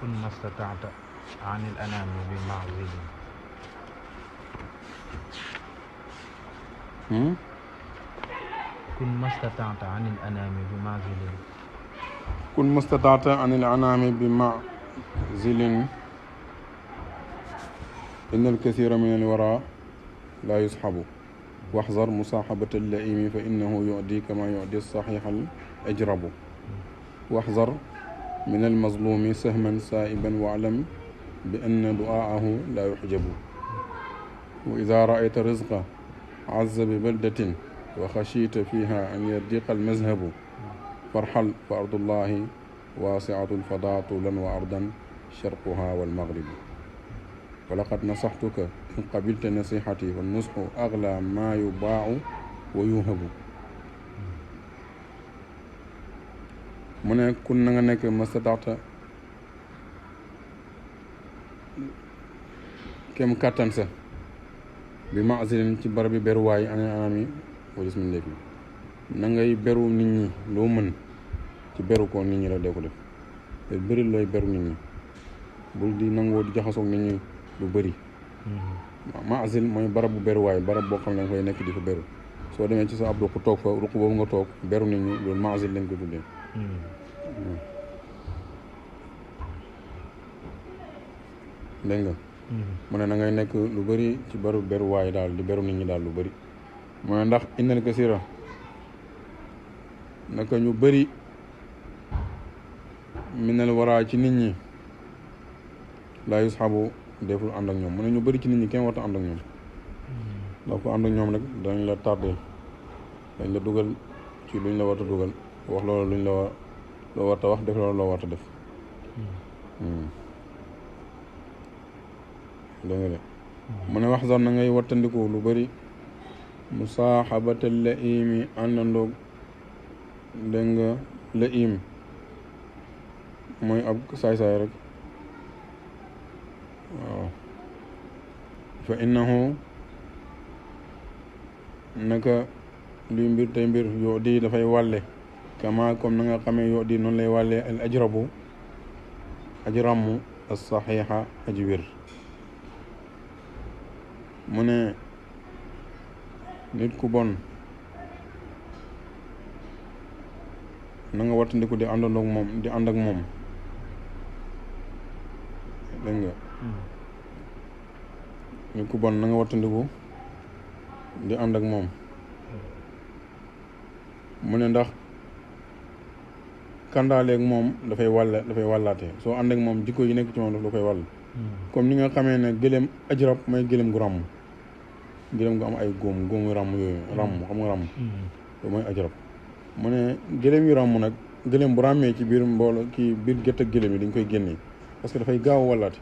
كن ما استطعت عن الأنام بمعزل كن ما استطعت عن الأنام بمعزل كن ما استطعت عن الأنام بمعزل إن الكثير من الورى لا يصحب واحذر مصاحبة اللئيم فإنه يؤدي كما يؤدي الصحيح الأجرب واحذر من المظلوم سهما سائبا واعلم بأن دعاءه لا يحجب وإذا رأيت رزق عز ببلدة وخشيت فيها أن يضيق المذهب فارحل فأرض الله واسعة الفضاء طولا وأرضا شرقها والمغرب ولقد نصحتك إن قبلت نصيحتي والنصح أغلى ما يباع ويوهب mu ne kun na nga nekk mastataxta kem kàttan sa bi maasilin ci barab bi beruwaay ane anami walis min léegi na ngay beru nit ñi loo mën ci beru ko nit ñi la dee ko def te bëri looy beru nit ñi bul di nangoo di jaxasoog nit ñi lu bëri maasil mooy barab bu beruwaay barab boo xam ne nga koy nekk di fa beru soo demee ci sa ab ruq toog fa ruq boobu nga toog beru nit ñi loolu maasil lañ ko tuddee dégg nga mu ne na ngay nekk lu bëri ci baru beruwaay daal di beru nit ñi daal lu bëri mu ne ndax innal kasira naka ñu bëri minal waraa ci nit ñi laa yusxabu deful ànd ak ñoom mu ne ñu bëri ci nit ñi kenn warta ànd ak ñoom ndax ko ànd ak ñoom rek dañ la tardeel dañ la dugal ci luñ la warta dugal wax loolu luñ la loo warta wax def loolu loo warta def dégg nga de mu ne wax sax na ngay wattandiku lu bëri musaaxabatal laimi àndandoog dégg nga laim mooy ab saay-saay rek waaw fa innahu naka luy mbir tey mbir yoo di dafay wàlle kama comme na nga xamee yoo di noonu lay wàllee al ajrabu ajramu as saxiixa aji wér mu ne nit ku bon na nga wattandiku di àndandoog moom di ànd ak moom dégg nga nit ku bon na nga wattandiku di ànd ak moom mu ne ndax kandaaleeg moom dafay wàllaate soo ànd ak moom jikko yi nekk ci moom daf la koy wàll comme ni nga xamee ne gëléem ajrab mooy gëléem gu ràmm gëléem gu am ay góomu ràmm yooyu ràmm xam nga ràmm loolu mooy ajrab mu ne gëléem yu ràmm nag gëléem bu ràmmee ci biir mbooloo kii biir gétt ak gëléem yi dañ koy génnee parce que dafay gaaw a wàllaate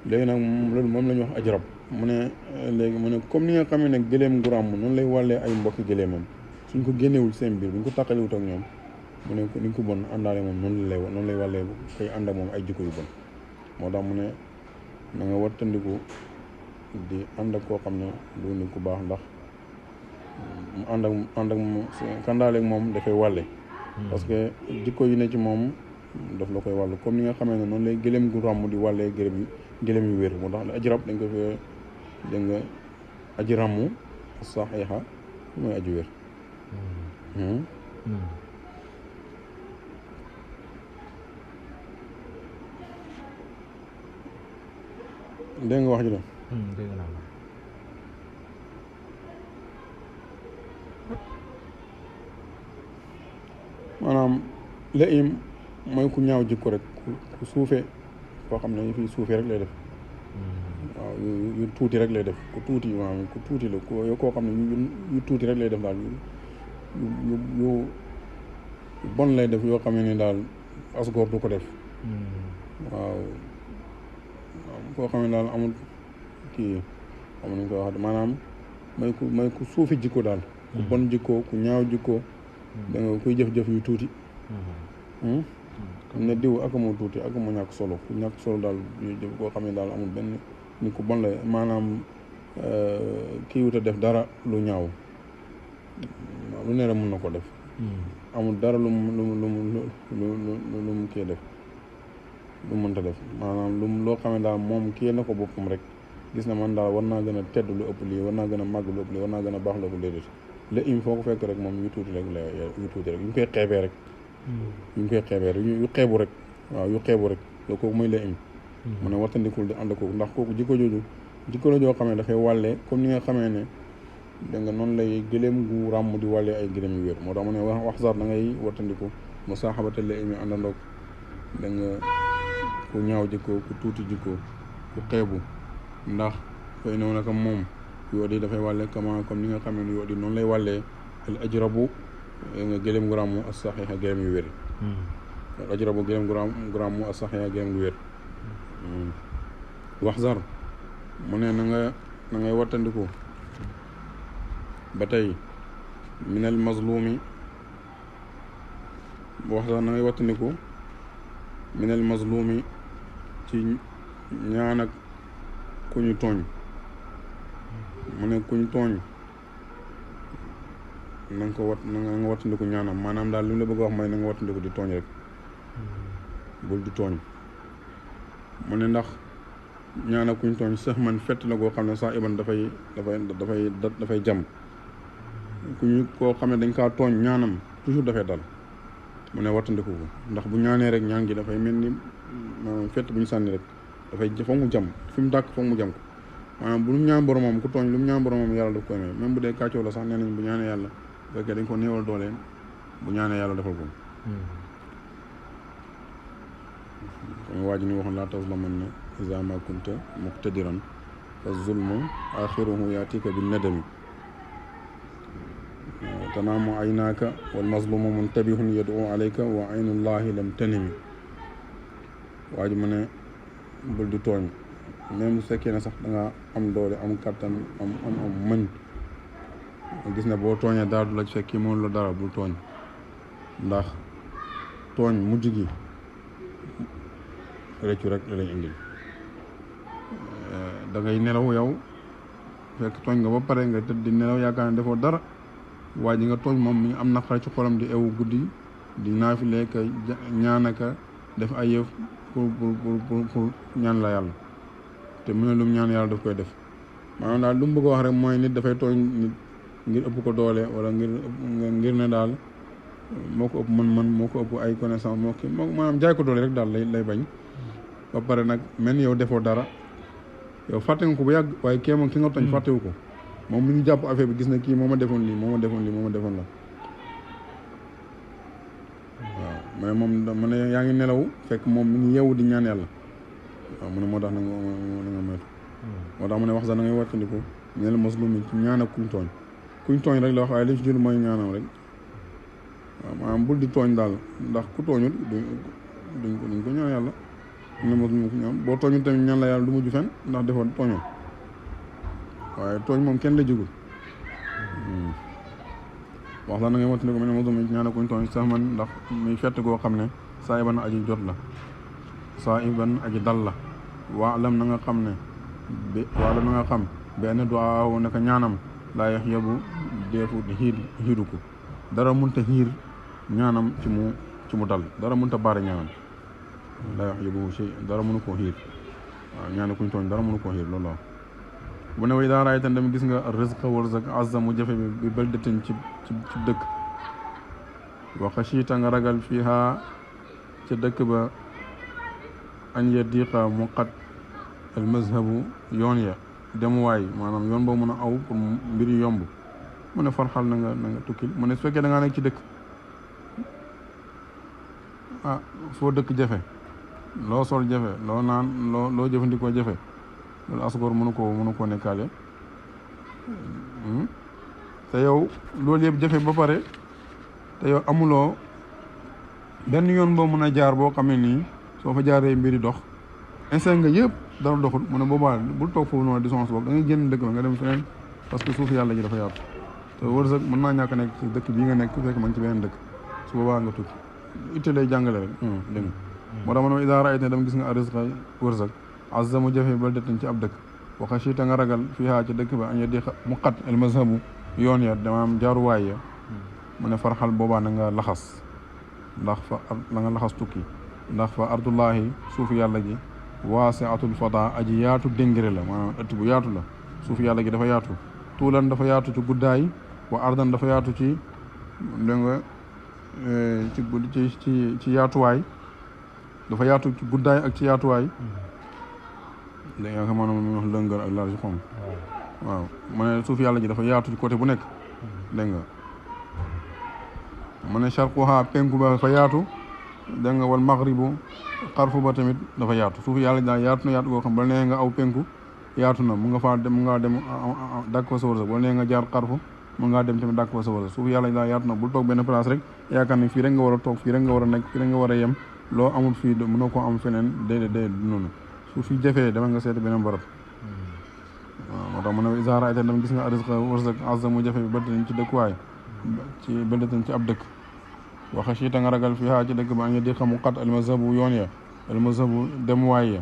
léegi nag loolu moom la ñuy wax ajrab mu ne léegi mu ne comme ni nga xamee ne gëléem gu ràmm noonu lay wàllee ay mbokki gëléemam suñ ko génnewul seen biir buñ ko tàqaliwut ak ñoom mu ne ni ko bon àndaale moom noonu lay wàllee koy ànd ak moom ay jikko yu bon moo tax mu ne na nga wattandiku di ànd ak koo xam ne du nit ku baax ndax mu ànd ak moom kandaaleeg moom dafay wàlle parce que jikko yi ne ci moom daf la koy wàllu comme ni nga xamee ne noonu lay gëléem gu ràmm di wàllee gëléem yu wér moo tax aji rab dañ ko fee dégg nga aji ràmm saxiixa mooy aji wér dégg nga wax ji de dégg naa la maanaam laim mooy ku ñaaw jikko rek ku suufe koo xam ne fii suufe rek lay def waaw yu tuuti rek lay def ku tuuti maanaam ku tuuti la koo xam ne yu tuuti rek lay def daal yu bon lay def yoo xam ne daal asgoor du ko def waaw koo xam ne daal amul kii xam nañ ko wax maanaam may ku suufi jikko daal ku bon jikko ku ñaaw jikko da nga kuy jëf-jëf yu tuuti xam ne diw ak moo tuuti ak moo ñàkk solo ku ñàkk solo daal yu jëf koo xam ne daal amul benn nit ku bon la maanaam kii wut a def dara lu ñaaw lu ne rek mën na ko def amul dara lu mu kii def lu mënta def maanaam lu loo xam ne daal moom kii na ko boppam rek gis na man daal war naa gën a tedd lu ëpp lii war naa gën a màgg lu ëpp lii war naa gën a baax lu ëpp déedéet la im foo ko fekk rek moom yu tuuti rek la yu tuuti rek yu ñu koy xeebee rek yu koy xeebee rek yu xeebu rek waaw yu xeebu rek loo kooku mooy la im mu ne wattandikul di ànd kooku ndax kooku jikko jooju jikko la joo xam ne dafay wàllee comme ni nga xamee ne da nga noonu lay gëléem gu ràmm di wàllee ay gëléem yu wér moo tax mu ne wax sar da ngay wattandiku mu saaxabata la imi àndandoog da nga ku ñaaw jikko ku tuuti jikko ku xeebu ndax fay noonu naka moom yoo di dafay wàlle comme ni nga xam ne yoo di noonu lay wàllee al ajrabu nga gëléem gu ràmm as saxiixa gëléem yu wér al ajrabu gëléem gu ràmm as saxiixa gëléem gu wér wax sar mu ne na ngay wattandiku ba tey minal mazlumi wax sar na ngay wattandiku minal mazlumi ci ñaan ak ku ñu tooñ mu ne kuñ tooñ na nga wattandiku ñaanam maanaam daal li mu la bëgg a wax mooy na nga wattandiku di tooñ rek bul di tooñ mu ne ndax ñaan ak kuñ tooñ sax man fett la koo xam ne sax iban dafay jam kuñu koo xam ne dañ kaa tooñ ñaanam toujours dafay dal mu ne wattandiku ko ndax bu ñaanee rek ñaan gi dafay mel ni maanaam fett bu ñu sànni rek dafay foog mu jam fi mu dàkk foog mu jam ko maanaam bu mu ñaan boromam ku tooñ lu mu ñaan boromam yàlla daf koy may même bu dee kàccoo la sax nee nañ bu ñaanee yàlla bu fekkee dañ ko néewal doole bu ñaanee yàlla defal ko comme waa ji ñu waxoon laa tazlamanna izaa maa kunta muqtadiran fa zulmu axiruhu yaatika bin nadami tanaamu aynaaka wal mazlumu muntabihun yad'u alayka wa aynullahi lam tanimi waa ji mu ne bul di tooñ même bu fekkee ne sax da nga am doole am kattan am mën gis ne boo tooñee dara du la fekki mënul la dara bul tooñ ndax tooñ mujj gi rëccu rek la lay indil da ngay nelaw yow fekk tooñ nga ba pare nga tëdd di nelaw yaakaar ne defoo dara waa ji nga tooñ moom mi ngi am naqar ci xolam di ewu guddi di naafile ka ñaanaka def ay yëf pour ñaan la yàlla te mu ne lu mu ñaan yàlla daf koy def maanaam daal lu mu bëgg a wax rek mooy nit dafay tooñ nit ngir ëpp ko doole wala ngir ne daal moo ko ëpp mën-mën moo ko ëpp ay connaissance moo maanaam jaay ko doole rek daal lay bañ ba pare nag mel ni yow defoo dara yow fàtte nga ko bu yàgg waaye kii moom ki nga tooñ fàttewu ko moom mi ngi jàpp affaire bi gis na kii moo ma defoon lii moo ma defoon la waaw mais moom mu ne yaa ngi nelaw fekk moom mi ngi yeewu di ñaan yàlla waaw mu ne moo tax na nga moytu moo tax mu ne wax sax na ngay wattandiku ñeel maslum ci ñaan ak kuñ tooñ rek la wax waaye li ci jël mooy ñaanam rek waaw maanaam bul di tooñ daal ndax ku tooñul duñ ko ñaan yàlla mu ne maslum ku ñaan boo tooñul tamit ñaan la yàlla du mujj fen ndax defoon tooñul waaye tooñ moom kenn la jigul wax la na ngay wattandiku mu ne maslum ci ñaan ak kuñ tooñ sax man ndax muy fett goo xam ne saa iban aji jot la saa iban aji dal la waalam na nga xam ne waalam na nga xam benn duwaaw naka ñaanam laa yax yabu deefu xiiru ko dara munta xiir ñaanam ci mu dal dara munta baare ñaanam laa yax yabu si dara mënu koo xiir waaw ñaane kuñ tooñ dara mënu koo xiir loolu waaw bu ne way daa raay tan dem gis nga rizqa wërsëg azza mu jafe bi baldatin ci dëkk wa xashiita nga ragal fiiha ca dëkk ba añ ya diiqa mu xat al mazhabu yoon ya demuwaay maanaam yoon boo mën a aw pour mbir yu yomb mu ne farxal na nga tukkil mu ne su fekkee da ngaa nekk ci dëkk foo dëkk jafe loo sol jafe loo naan loo jëfandikoo jafe loolu asgoor mënu koo nekkaale te yow loolu yëpp jafe ba pare te yow amuloo benn yoon boo mën a jaar boo xamee nii soo fa jaaree mbiri dox instant nga yëpp dara doxul mu ne boobaa bul toog foofu noonu di sonn bopp da ngay génn dëkk ba nga dem feneen parce que suuf yàlla ji dafa yaatu te wërsëg mën naa ñàkk nekk ci dëkk bii nga nekk fekk man ci beneen dëkk su boobaa nga tukki itte lay jàngale rek dégg nga moo tax ma ne idaa raayta dama gis nga rizqa wërsëg azza mu jafe baldatin ci ab dëkk wa xashiita nga ragal fiihaa ci dëkk ba an yadiqa mu xat al mazhabu yoon ya dama am jaaruwaay ya mu ne farxal boobaa na nga laxas ndax fa la nga laxas tukki ndax fa ardullahi suufu yàlla ji waasiatul fada aji yaatu déngëre la maanaam ëtt bu yaatu la suufu yàlla gi dafa yaatu tuulan dafa yaatu ci guddaay wa ardan dafa yaatu ci dégg nga ci yaatuwaay dafa yaatu ci guddaay ak ci yaatuwaay da nga xam maanaam mu wax lëngal ak large xom waaw mu ne suuf yàlla ji dafa yaatu ci côté bu nekk dégg nga mu ne sharquha penku ba dafa yaatu dégg nga wal maghribu xarfu ba tamit dafa yaatu suuf yàlla ji daal yaatu na yaatu goo xam ba nee nga aw penku yaatu na mu nga faa dem mu ngaa dem dàkk fa sa wërsëg ba nee nga jaar xarfu mu ngaa dem tamit dàkk fa sa wërsëg suuf yàlla ji daal yaatu na bul toog benn place rek yaakaar ne fii rek nga war a toog fii rek nga war a nekk fii rek nga war a yem loo amul fii mënoo koo am feneen déedéet noonu su fi jafee dama nga seeti beneen barab waaw moo tax mu ne isaara ayta dama gis nga arisqa wërsëg azza mu jafe bi bëddatañ ci dëkkuwaay ci bëddatañ ci ab dëkk waxa siita nga ragal fii haa ci dëkk ba aña di xamu xat almazabu yoon ya almazabu demuwaay ya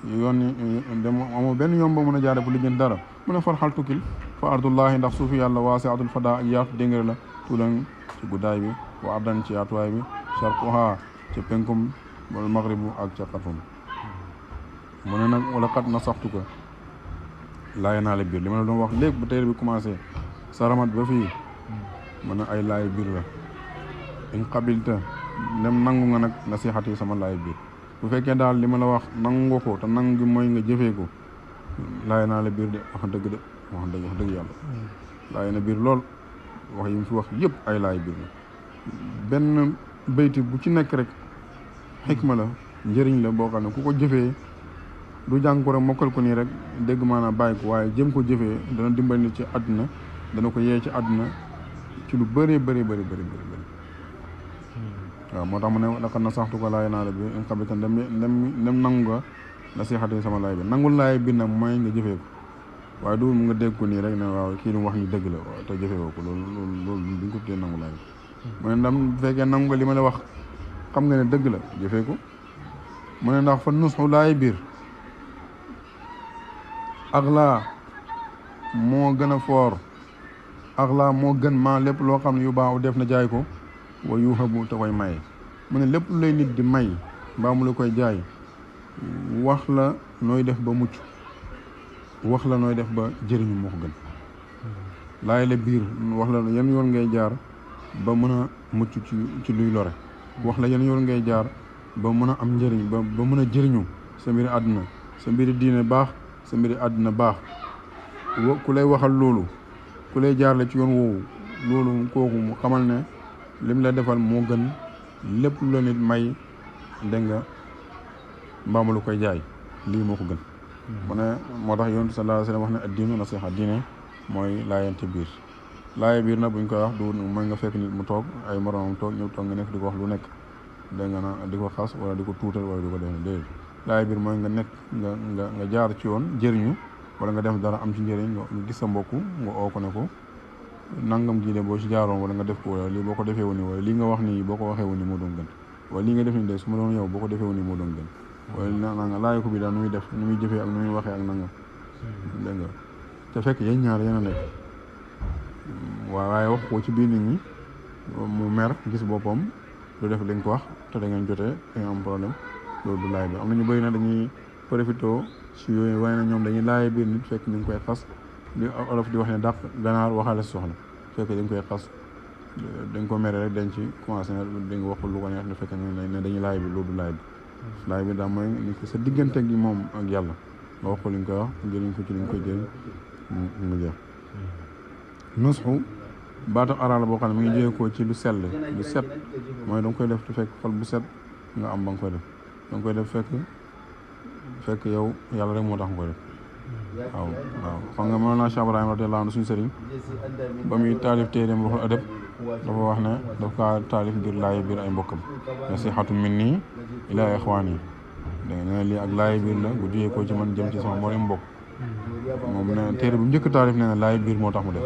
yoon dem amul benn yoon ba mën a jaare pour lijjanti dara mu ne far xal tukkil fa ardullahi ndax suufi yàlla waasiatul fada ak yaatu déngëre la tuulan ci guddaay bi wa ardan ci yaatuwaay bi sharquha ca penkum wal maghribu ak ca xarfum mu ne nag wala xat na saxtu ko laay naa la biir li ma la doon wax léegi ba téere bi commencé saramat ba fii mu ne ay laay biir la in qabilta nem nangu nga nag nasihati sama laay biir bu fekkee daal li ma la wax nangu ko te nangu gi mooy nga jëfee ko laay naa la biir de wax dëgg yàlla laay na biir lool wax yi mu fi wax yëpp ay laay biir la benn bayti bu ci nekk rek xikma la njëriñ la boo xam ne ku ko jëfee du jàng ko rek mokkal ko nii rek dégg maanaam bàyyi ko waaye jëm ko jëfee dana dimbali nit ci àdduna dana ko yee ci àdduna ci lu bëree bëri waaw moo tax mu ne laqad nasaxtu ko laay naa la bi in qabilta ndem nangu nga nasihati sama laay bi nangul laay bi nag mooy nga jëfee ko waaye du mu nga dégg ko nii rek ne waaw kii lu wax ni dëgg la waaw te jëfee ko loolu duñ ko tuddee nangu laay bi mu ne ndam bu fekkee nangu nga li ma la wax xam nga ne dëgg la jëfee ko mu ne ndax fa nusxu laay biir axlaa moo gën a foor axlaa moo gën maa lépp loo xam ne yu baax def na jaay ko wa yuhabu te koy maye mu ne lépp lu lay nit di may mbaa mu la koy jaay wax la nooy def ba mucc wax la nooy def ba jëriñu moo ko gën laay la biir wax la yan yoon ngay jaar ba mën a mucc ci luy lore wax la yan yoon ngay jaar ba mën a am njëriñ ba mën a jëriñu sa mbiri àdduna sa mbiri diine baax sa mbiri àdduna baax ku lay waxal loolu ku lay jaarle ci yoon woowu loolu kooku mu xamal ne lim la defal moo gën lépp lu la nit may dégg nga mbaamu lu koy jaay lii moo ko gën mu ne moo tax yonent sallallahu alayhi wa sallam wax ne addiinu nasiha diine mooy laayante biir laaye biir nag buñ koy wax du mooy nga fekk nit mu toog ay moromam toog ñëw toog nga nekk di ko wax lu nekk dégg nga na di ko xas wala di ko tuutal wala di ko def déedéet laaye biir mooy nga nekk nga jaar ci yoon jëriñu wala nga def dara am ci njëriñ nga gis sa mbokk nga oo ko ne ko nangam gii de boo ci jaaroon wala nga def ko wala lii boo ko defee wu ni wala lii nga wax nii boo ko waxee wu ni moo doon gën wala lii nga def nii de su ma doon yow boo ko defee wu ni moo doon gën wala nanga laaye ko bi daal nu muy def nu muy jëfee ak nu muy waxee ak nangam dégg nga te fekk yéen ñaar yéen a nekk waaye wax ko ci biir nit ñi mu mer gis boppam du def lañ ko wax te da ngeen jotee da ngeen am problème loolu du laay bi am na ñu bëri na dañuy profité si yooyu waaye na ñoom dañuy laaye biir nit fekk ñu ngi koy xas li olof di wax ne dàq ganaar waxaale soxla fekk dañ koy xas dañ ko mere rek dañ ci commencé na dañ ko wax lu ko neex lu fekk ne dañuy laay bi loolu du laay bi laay bi daa mooy ni ko sa diggante gi moom ak yàlla nga wax ko li nga koy wax jëriñ ko ci li nga koy jëriñ nga jeex nusxu baatu araala boo xam ne mi ngi jógee ko ci lu sell lu set mooy da nga koy def te fekk xol bu set nga am ba nga koy def da nga koy def fekk yow yàlla rek moo tax nga koy def waaw xam nga Mawlana Cheikh Ibrahima radiyallahu anhu suñu sëriñ ba muy taalif téeréem Ruhul Adab dafa wax ne daf kaa taalif ngir laay biir ay mbokkam nasihatu minni ilaa ixwaani dégg nga lii ak laay biir la bu jógee ko ci man jëm ci sama mboolem mbokk moom ne téere bu njëkk taalif nee na laay biir moo tax mu def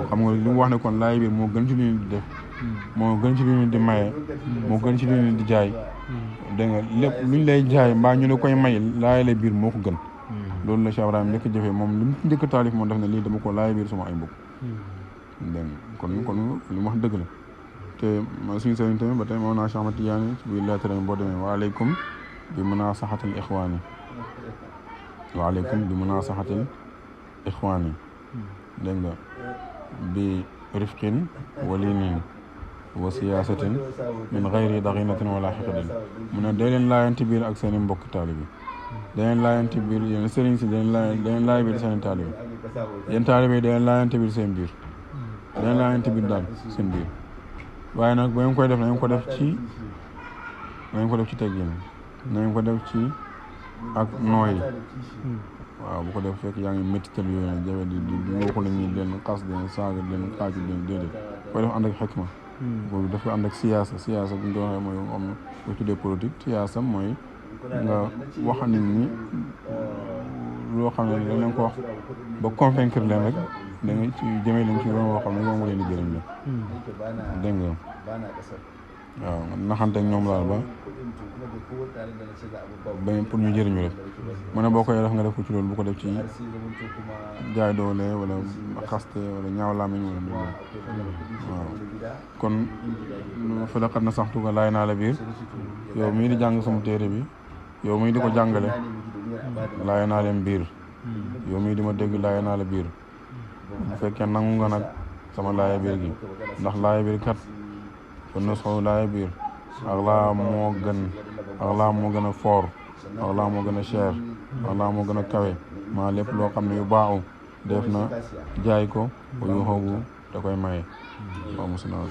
xam nga li mu wax ne kon laay biir moo gën ci lu nit di def moo gën ci lu nit di maye moo gën ci lu nit di jaay dégg nga lépp luñ lay jaay mbaa ñu la koy may laay la biir moo ko gën loolu la Cheikh Ibrahima njëkk jëfee moom li mu njëkk taalif moom def ne lii dama ko laay biir sama ay mbokk dégg nga kon li mu wax dëgg la suñu sëriñ tamit ba tey moo naa Cheikh Ahmad Tidiane ci biir lettre boo demee waaleykum bi munaasaxatil ixwaani waaleykum bi munaasaxatil ixwaani dégg nga bi rifqin walinin wa siyaasatin min gayri daxinatin wala xiqdin mu ne day leen laayante biir ak seen i mbokk taalibi da leen laayante biir yéen sëriñ si da leen laay biir seen i taalibi yéen taalibi da leen laayante biir seen biir da leen laayante biir daal seen biir waaye nag ba ngeen koy def na ngeen ko def ci teggin na ngeen ko def ci ak nooy waaw bu ko def fekk yaa ngi méttital yooyu nag jafe di waxu la ñuy leen xas leen saaga leen xaaju leen déedéet koy def ànd ak xikma boobu dafa ànd ak siyaasa bu ñu ko waxee mooy am na bu tuddee politique siyaasa mooy nga wax nit ñi loo xam ne da leen ko wax ba convaincre leen rek da nga ci jëmee leen ci yoon woo xam ne yow nga leen di jëriñ la dégg nga waaw naxante ak ñoom daal ba pour ñu jëriñu rek mu ne boo koy def nga def ko ci loolu bu ko def ci jaay doole wala xaste wala ñaaw làmmiñ wala waaw kon fi la xat na saxtu nga laay naa la biir yow mii di jàng sama téere bi yow mii di ko jàngale laay naa leen biir yow mii di ma dégg laay naa la biir bu fekkee nangu nga nag sama laaya biir gi ndax laaya biir kat fa nusxu laaya biir ak laa moo gën a foor ak laa moo gën a cher ak laa moo gën a kawe maa lépp loo xam ne yu baaxu def na jaay ko yu xoogu da koy maye waaw mosu naa